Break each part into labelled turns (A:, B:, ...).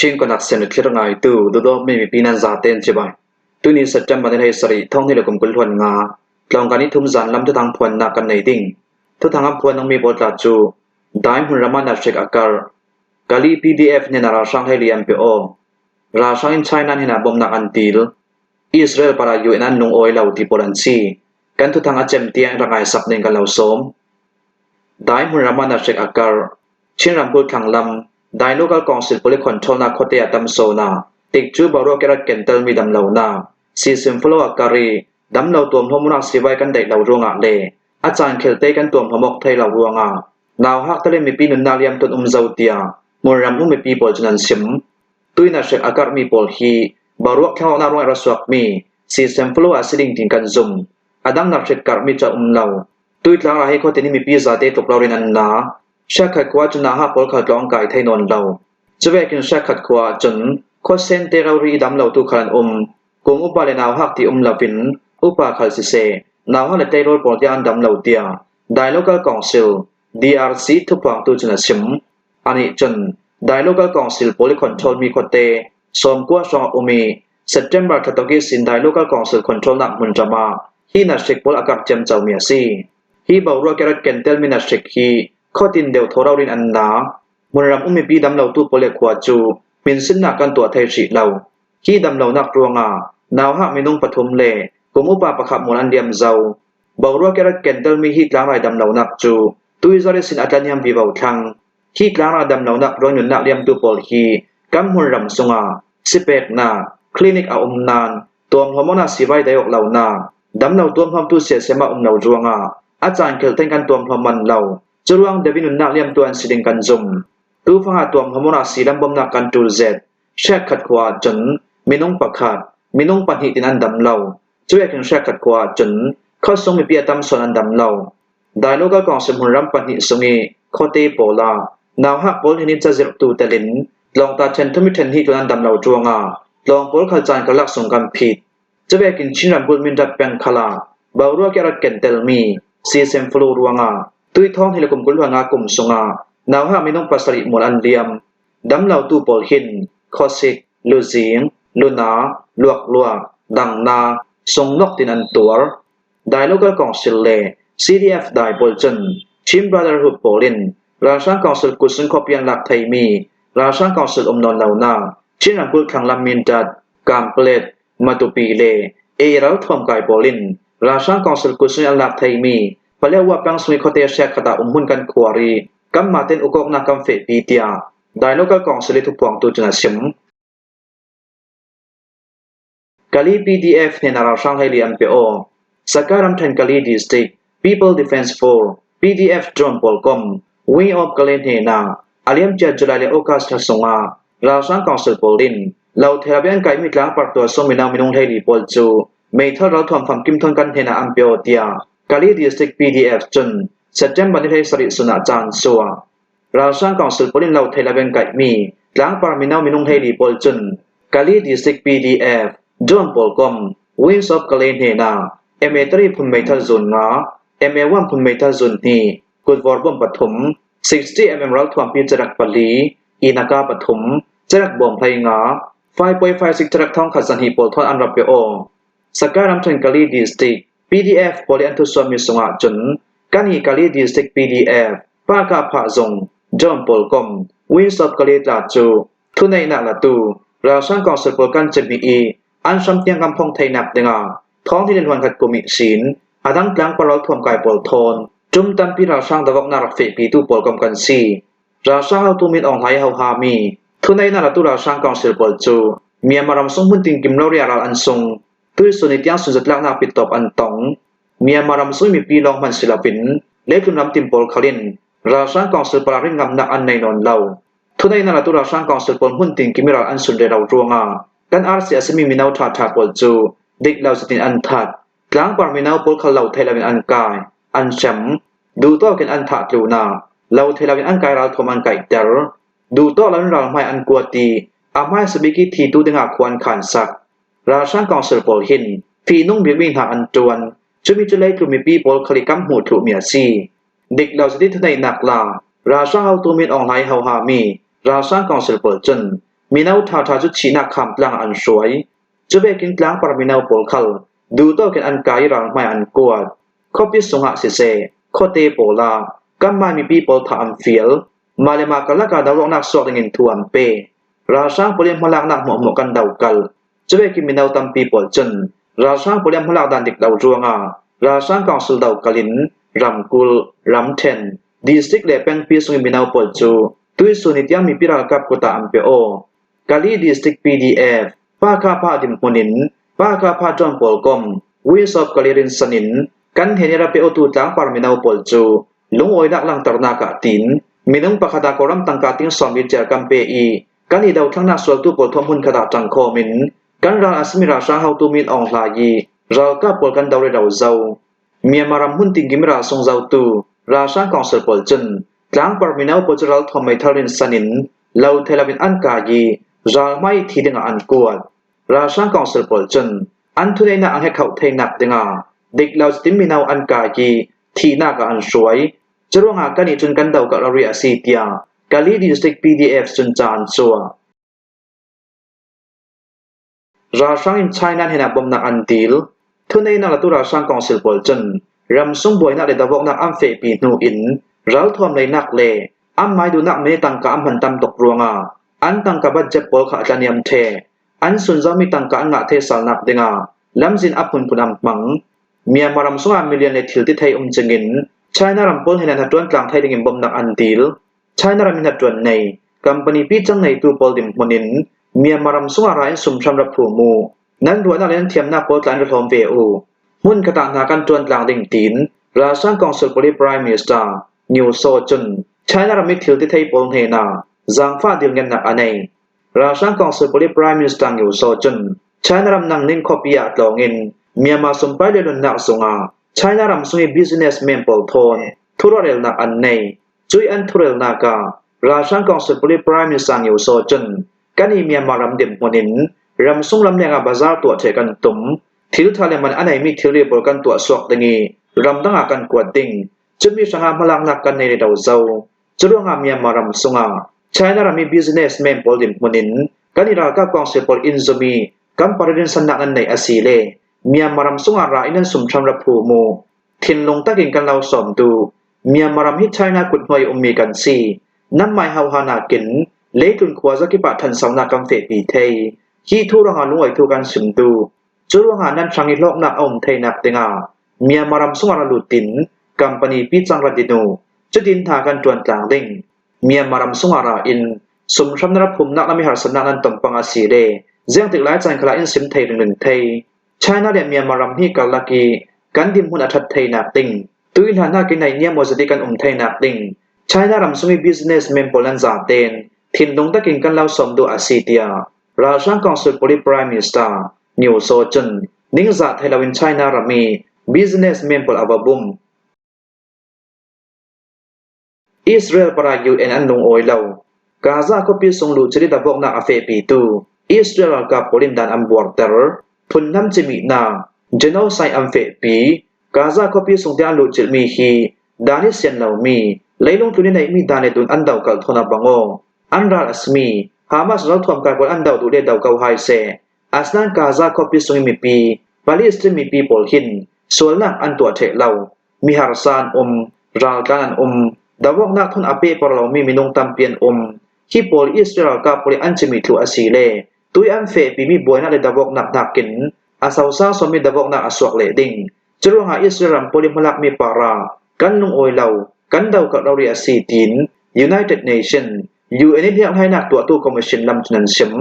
A: Chin Connection i thlir ngaitu dawdawmi mipi nan zaten cibai. Tuni September ni 17 thong ni le kum 25 tlawngkan i thum zan lam thuthang phuannak kan nei ding. Thuthang an phuan mi pawl tla cu Dai hmun ram ah hrik a kar. Kali PDF nih ralhrang hei li an pe aw. Ralhrang in China hin ah bawmhnak an til. Israel para UN an lungawi lo ti pawl an si. Kan thuthang a cem tiang rak ngai sak ning kan lo sawm. Dai hmun ram ah hrik a kar. Chin ramkulh thlanglam Dai Local Council Police Control nak khuate ah tam so na tikcu boruak i rat ken telmi damlonak siisin flow ah kar i damlo tuamhlawm sivai kan deih lo ruangah le a caan khelte kan tuamhlawm awk thei lo ruangah nauhak tale mipi nunnak liam ton um zo tiah hmunram um mipi pawl cun an sim. Tuina hrek a karhmi pawl hi boruak thlangawknak ruangah ra suakmi siisin flow ah si ding tin kan zum. A dang nak hrik karhmi cu a um lo. Tuitlang ra hi khuate nih mipi zate tluk lo rin an na. Siakhat khua cun aha pawl kha tlawng kai thei nawn lo. Cuvekin siakhat khua ahcun khuasen te rori i dam lo tu khal an um. Kum upa le nauhak ti um loin upa khal siseh, nauhak le tleirawl pawl tiang an dam lo tiah Dai Local Council DRC thuphuangtu cun a chim. Anih cun Dai Local Council pawl i control mi khuate 90 hrawng a um i September thla tawki sin Dai Local Council control nak hmunram ah hi na hrik pawl a karh ciamco mi a si. Hi boruak i rat ken telmi na hrik hi khuatin deuh thawro in an na. Hmunram um mipi damlotu pawl le khua cu minsinnak kan tuah thai hrih lo. Hi damlonak ruangah nauhak minung pathum le kum upa pakhat mual an liam zau. Boruak i rat ken telmi hi tlangrai damlonak cu tuizar i sin a tlaniam vivo thlang. Hi tlangrai damlonak ruang nunnak liamtu pawl hi kan hmunram sungah sipeknak clinic a um nain Tuamhlawm ah sivai dai awk lonak, damlo tuamhlawmtu siasem ah um lo ruangah a caan khel ten kan tuamhlawm manh lo. Curuang David nunnak liamtu an si ding kan zum. Tufang ah tuamhlawm ah silam bawmnak kan ṭul zet. Hriakkhat khua ah cun minung pakhat, minung pahnih tin an dam lo. Cuekin hriakkhat khua ah cun khuasung mipi a tam sawn an dam lo. Dai local council hmunram pahnih sung i khuate pawl ah nauhak pawl hin cazirhtu telin tlawngta ṭhen thum i ṭhen hnih tlun an dam lo ruangah tlawng pawl khal caan karlak sung kan phit. Cuvekin Chin ramkulh Mindat peng khal ah boruak i a rat ken telmi season flu ruangah tuithawng hi le kum 25 kum sungah nauhak minung pasarih mual an liam. Damlotu pawl hin khuasik, luzing, luna, luakluak, dangna, sungnok tin an tuar. Dai Local Council le CDF dai pawl cun Chin Brotherhood pawl in ralhrang council kutsun khuapi an lak theimi ralhrang council um nawn lonak Chin ramkulh thlanglam Mindat, Kamplet, Matupi le ei ralthuam kai pawl in ralhrang council kutsun an lak theimi Paletwa peng sui khuate hriatkhat ah umhmun kan khuar i kanmah tein ukawknak kan fehpi tiah Dai Local Council i thuphuangtu cun a chim. Kali PDF nih ralhrang hlei li an pe aw. Saka ramṭhen Kali District People Defense Force PDF drone pawl kom Wing of Kale hnenah a liamcia July le August thla sungah ralhrang council pawl in lothel an kaimi tlangpar tualsung mino minung 14 pawl cu meithal ralthuam famkim thon kan hnenah an pe aw tiah Kali District PDF cun September ni 17 sun ah caan suah. Ralhrang council pawl in lothel an kaimi tlangpar mino minung 14 pawl cun Kali District PDF drone pawl kom Winds of Kalay hnenah MA3 phun meithal zun nga, MA1 phun meithal zun hnih, kutvor bom pathum, 60mm ralthuampi carak pali, inaka pathum, carak bawm hlei nga, 5.56 carak thong khat zahnih pawl thon an rak pe aw. Saka ramṭhen Kali District PDF pawl i an thusuanmi sungah cun kan hi Kali District PDF Pahkah phah zung drone pawl kom Winds of Kalay tla cu Thuneihnak latu ralhrang council pawl kan cihmih i an hram tiang kan phong theinak dingah thawng hi le hluankhat kum i sin a dang tlang parol thuamkai pawl thawn tum tampi ralhrang dawaknak rak fehpitu pawl kom kan si. Ralhrang hotu min Aung Hlaing hoha mi thuneihnak latu ralhrang council pawl cu Myanmar ram sung hmun tinkim lo ria ral an sung. Tuisun i tiang sun zatlaknak pittawp an tong. Myanmar ram sung mipi lawng hmanh si loin leitlun ram tim pawl khalin ralhrang council pawl ring ngamnak an nei nawn lo. Thuneihnak latu ralhrang council pawl hmun tinkim i ral an sun rero ruangah kan arsi a simi mino ṭhaṭha pawl cu dik lo zetin an that. Tlangpar mino pawl kha lo thei loin an kai, an hrem, duhtawk in an thah tluna, lo thei loin an kai ralthuam an kaihter, duhtawk loin ralhmai an kuat i a hmaisa bik i thitu dingah khua an khan sak. Ralhrang council pawl hin fihnung bikmi hna an ṭuan, cumi cu leitlu mipi pawl khali kam hmuh thluhmi a si. Dik lo zetin thuneihnak la ralhrang hotu min Aung Hlaing hoha mi ralhrang council pawl cun Mino ṭhaṭha cu thihnak khamtlang ah an hruai. Cu vekin tlangpar mino pawl khal duhtawk in an kai i ral hmai an kuat. Khuapi sungah siseh, khuate pawl ah kanmah mipi pawl thah an fial. Mah le mah karlak ah doruaknak suak dingin thu an pe. Ralhrang pawl i hmalaknak hmuhhmuh kan dokalh. Cu vekin mino tampi pawl cun ralhrang pawl i an hmalak dan dik lo ruangah ralhrang council dokalh in ramkulh, ramṭhen, district le pengpi sung i mino pawl cu tuisun i tiang mipi ralkap kut ah an pe aw. Kali District PDF, Pakha dinhmun in Pakha ṭuan pawl kom Wings of Kali rinsan in kan hen i rak pe awtu tlangpar mino pawl cu lungawinak langhternak ah tiin minung pakhat ah Kawlram tangka ting 40 cer kan pe i kan i dothlannak sualtu pawl thuam hmunkhat ah ṭang khawm in kan ral a simi ralhrang haotu Min Aung Hlaing i ralkap pawl kan do rih lo zo. Myanmar ram hmun tingkim ralsung zotu ralhrang council pawl cun tlangpar mino pawl cu ralthuam meithal rinsan in lo thei loin an kai i ralhmai thi dingah an kuat. Ralhrang council pawl cun an thuneinak an hekhoh theinak dingah diklo cutin mino an kai i thihnak ah an hruai. Curuangah kannih cun kan dokalh rih a si tiah Kali District PDF cun ca an chuah. Ralhrang in China hen ah bawmhnak an dil. Thuneinak latu ralhrang council pawl cun ramsung buainak le dawhawknak an fehpi hnu in ralthuam leinak le an mai duhnak mei tangka an hman tam tuk ruangah an tangka budget pawl kha a tlaniam ṭheh. An sunzomi tangka an ngah the salnak dingah lamzin a phunphun an hmang. Myanmar ram sungah milian le thil ti thei um cingin China ram pawl hen an ṭuan tlang thei dingin bawmhnak an dil. China ram in ṭuan nei company pi cang neitu pawl dinhmun in Myanmar ram sungah ra in sumhram rak phum u. Nan ruahnak le nan thiamnak pawl tla in ra hlawm ve u. Hmunkhat ah hna kan ṭuan tlang ding tiin ralhrang council pali Prime Minister Nyo Saw cun China ram i thil ti thei pawl hnenah zaangfah dirngennak a nei. Ralhrang council pali Prime Minister Nyo Saw cun China ram nangning khuapi ah tlawng in Myanmar sumpai le nunnak zungah China ram sung i businessmen pawl thawn thuruahrelnak an nei. Cui an thurelnak ah ralhrang council pali Prime Minister Nyo Saw cun kan i Myanmar ram dirhmun in ramsung ramleng ah bazaar tuah ṭheh kan tum. Thilṭha le man a neimi thilri pawl kan tuah suak ding i ramdang ah kan kuat ding. Cumi hrangah hmalaknak kan nei lo zo. Curuangah Myanmar ram sungah China ram i businessman pawl dirhmun in kan i ralkap council pawl inn zum i kan paradin sannak nan neih a si le Myanmar ram sungah ra in nan sumhram ra phu mu. Thinlung takin kan lo sawm duh. Myanmar ram hi China kuthnuai ummi kan si. Nan mai hauha nakin leitlun khua zakip ah ṭhansonak kan fehpi thei. Hi thu ruangah lungawi kan sim duh. Cu ruangah nan hrang i hlawknak a um theinak dingah Myanmar ram sungah ra lut in company pi cang ra din u. Cutin hna kan ṭuan tlang ding. Myanmar ram sungah ra in sumhram na ra phumnak na mi harsatnak nan ton pang a si le ziangtik lai caan khala in sim thei ringring thei. China le Myanmar ram hi karlak i kan dirhmun a ṭhat theinak ding, tuihlan nakin naihniam maw zati kan um theinak ding, China ram sung i businessmen pawl an zaten thinlung takin kan lo sawm duh a si tiah ralhrang council poli Prime Minister Nyo Saw cun ningzah thei loin China ram i businessmen pawl a va bum. Israel para UN an lungawi lo. Gaza khuapi sung luhciri davoknak a fehpitu Israel ralkap pawl in dan an buarter. Phunhnam cihmihnak genocide an fehpi. Gaza khuapi sung tiang an luhcilhmi hi dan i sian lomi leilung tlun i neihmi dan le dun an dokalh thawn a bang aw. An ral a simi Hamas ralthuam kai pawl an doh duh le do ko hai seh. Asnain Gaza khuapi sung i mipi Palestine mipi pawl hin sualnak an tuah ṭheh lo. Miharsa an um, raltlan an um, dawaknak thun a pehpar lomi minung tampi an um. Hi pawl Israel ralkap pawl i an cimi thlu a si le tui an fehpimi buainak le dawaknak nakin a sosang sawmmi dawaknak a suak leh ding. Curuangah Israel ram pawl i hmalakmi para kan lungawi lo, kan dokalh lo rih a si tiin United Nation UN i hliakhlainak tuahtu commission lam cun an sim.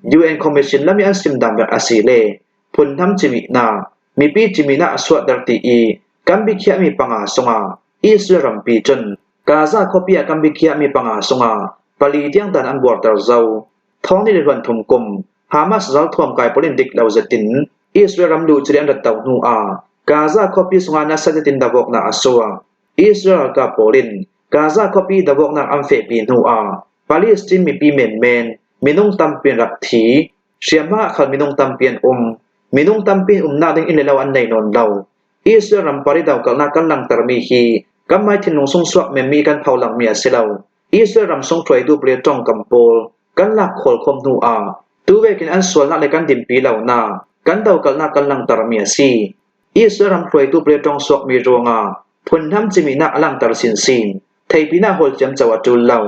A: UN commission lam i an sim dan bak a si le phunhnam cimihnak mipi cimihnak a suahter ti i kan biakhiahmi panga sungah Israel rampi cun Gaza khuapi ah kan biakhiahmi panga sungah pali tiang dan an buarter zau. Thawng ni le hluan thum kum Hamas ralthuam kai pawl in dik lo zetin Israel ram luh cili an rat to hnu ah Gaza khuapi sungah nasa zetin dawknak a suak. Israel ralkap pawl in Gaza khuapi dawknak an fehpi hnu ah Palestine mipi menmen minung tampi an rak thi. Hriamhma ah khan minung tampi an um. Minung tampi umnak ding inn le lo an nei nawn lo. Israel ram pari dokalnak kan langhtermi hi kanmah thinlung sungsuak menmi kan pholangmi a si lo. Israel ram sung hruaitu pawl tongkam pawl Kan lak khawlkhawm hnu ah tuvekin an sualnak le kan dinpi lonak, kan dokalnak kan langhtermi a si. Israel ram hruaitu pawl i tawngsuakmi ruangah phunhnam cimihnak a langhter sinsin. Theipinak hawl ciamco a ṭul lo.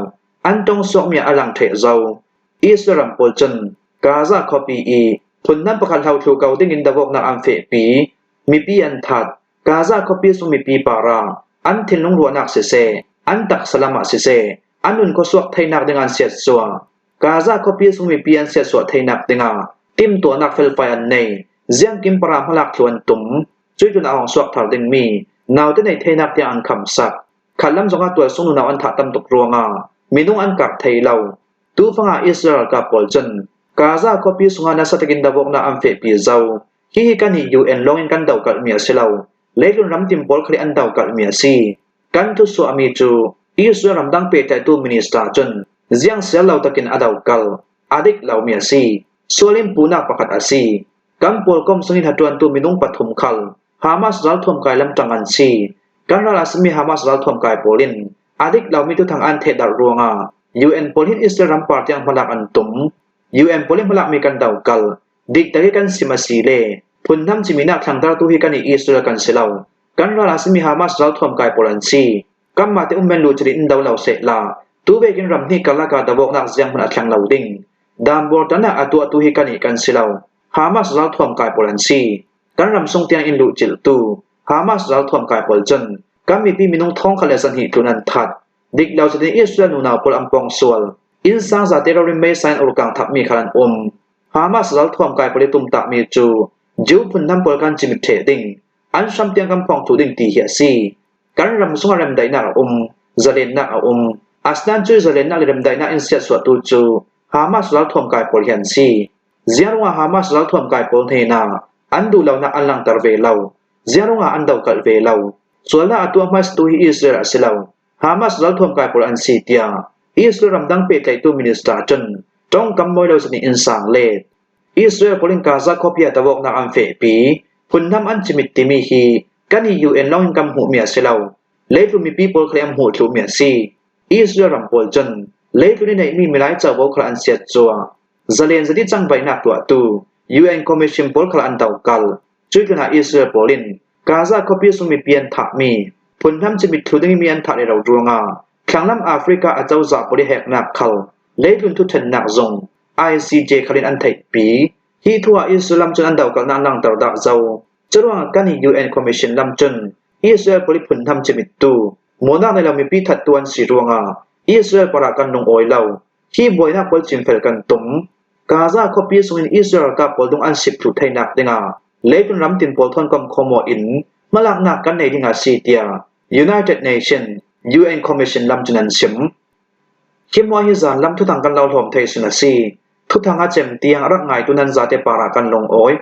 A: An tawngsuakmi ah a lang ṭheh zau. Israel ram pawl cun Gaza khuapi i phunhnam pakhat hlothlu ko dingin dawknak an fehpi. Mipi an that. Gaza khuapi sung mipi para an thinlung ruahnak siseh, an taksa lam ah siseh, an nun khuasuak theinak ding an siatsuah. Gaza khuapi sung mipi an siatsuah theinak dingah timhtuahnak felfai an nei. Ziangkim para hmalak thlu an tum. Cuicun a hong suak thar dingmi naute nei theinak tiang an khamsak. Khatlam zongah tualsung nunau an thah tam tuk ruangah minung an karh thei lo. Tufang ah Israel ralkap pawl cun Gaza khuapi sungah nasa takin dawknak an fehpi zau. Hihi kan i UN lawngin kan dokalhmi a si lo. Leilun ramtim pawl khali an dokalhmi a si. Kan thusuahmi cu Israel ramdang pehtlaihtu minister cun ziang sial lo takin a dokal. A dik lomi a si. Sual in puhnak pakhat a si. Kan pawlkom sungin hatuantu minung pathum khal Hamas ralthuam kai lamṭang an si. Kan ral a simi Hamas ralthuam kai pawl in a dik lomi tuthang an thehdarh ruangah UN pawl hin Israel ram par tiang hmalak an tum. UN pawl hi hmalakmi kan dokal. Diktak i kan sim a si le phunhnam ciminak thlangtartu hi kan i Israel kan si lo. Kan ral a simi Hamas ralthuam kai pawl an si. Kanmah te ummen lu cili in do lo sehla. Tu vekin ram hnih karlak ah dawknak ziang hmanh a thleng lo ding. Danbor tan ah a tuahtu hi kan i kan si lo. Hamas ralthuam kai pawl an si. Kan ram sung tiang in luh ciltu Hamas ralthuam kai pawl cun kan mipi minung thong khat le zahnih tlun an that. Dik lo cutin Israel nunau pawl an pong sual. Inn sang zate rorin mei-sain urkang thapmi khal an um. Hamas ralthuam kai pawl i tumtahmi cu Jew phunhnam pawl kan cimit ṭheh ding, an hram tiang kan phawng thu ding ti hi a si. Kan ram sungah remdaihnak a um, zalennak a um. Asinain cu zalennak le remdaihnak in siatsuahtu cu Hamas ralthuam kai pawl hi an si. Ziah ruangah Hamas ralthuam kai pawl hnenah an duhlonak an langhter ve lo. Ziah ruangah an dohkalh ve lo. Sualnak a tuah hmasatu hi Israel a si lo. Hamas ralthuam kai pawl an si tiah Israel ramdang pehtlaihtu minister cun tawngkam mawi lo zat nih inn sang let. Israel pawl in Gaza khuapi ah tawawknak an fehpi. Phunhnam an cimit timi hi kan i UN lawng in kan hmuhmi a si lo. Leitlung mipi pawl kha an hmuh thlumi a si. Israel ram pawl cun leitlung i neihmi milai covo kha an siat cuah. Zalen zati cangvaihnak tuahtu UN Commission pawl kha an dokal. Cuitlun ah Israel pawl in Gaza khuapi sung mipi an thahmi, phunhnam cimit thlu dingmi an thah rero ruangah Thlanglam Africa acozah pawl i heknak khal leitlun thuthennak zong ICJ khal in an theihpi. Hi thu ah Israel lam cun an dokalnak an langhter dah zo. Curuangah kan i UN Commission lam cun Israel pawl i phunhnam cimittu, mualnak nei lo mipi thattu an si ruangah Israel parah kan lungawi lo. Hi buainak pawl cinfel kan tum. Gaza khuapi sungin Israel ralkap pawl dung an sip thlu theinak dingah leitlun ramtin pawl thawnkom khomaw in hmalaknak kan nei ding a si tiah United Nation UN Commission lam cun an chim. Hi muai hi zan lam thuthang kan lo hlawm thei sun a si. Thuthang a cem tiang a rak ngaitu nan zate par ah kan lungawi.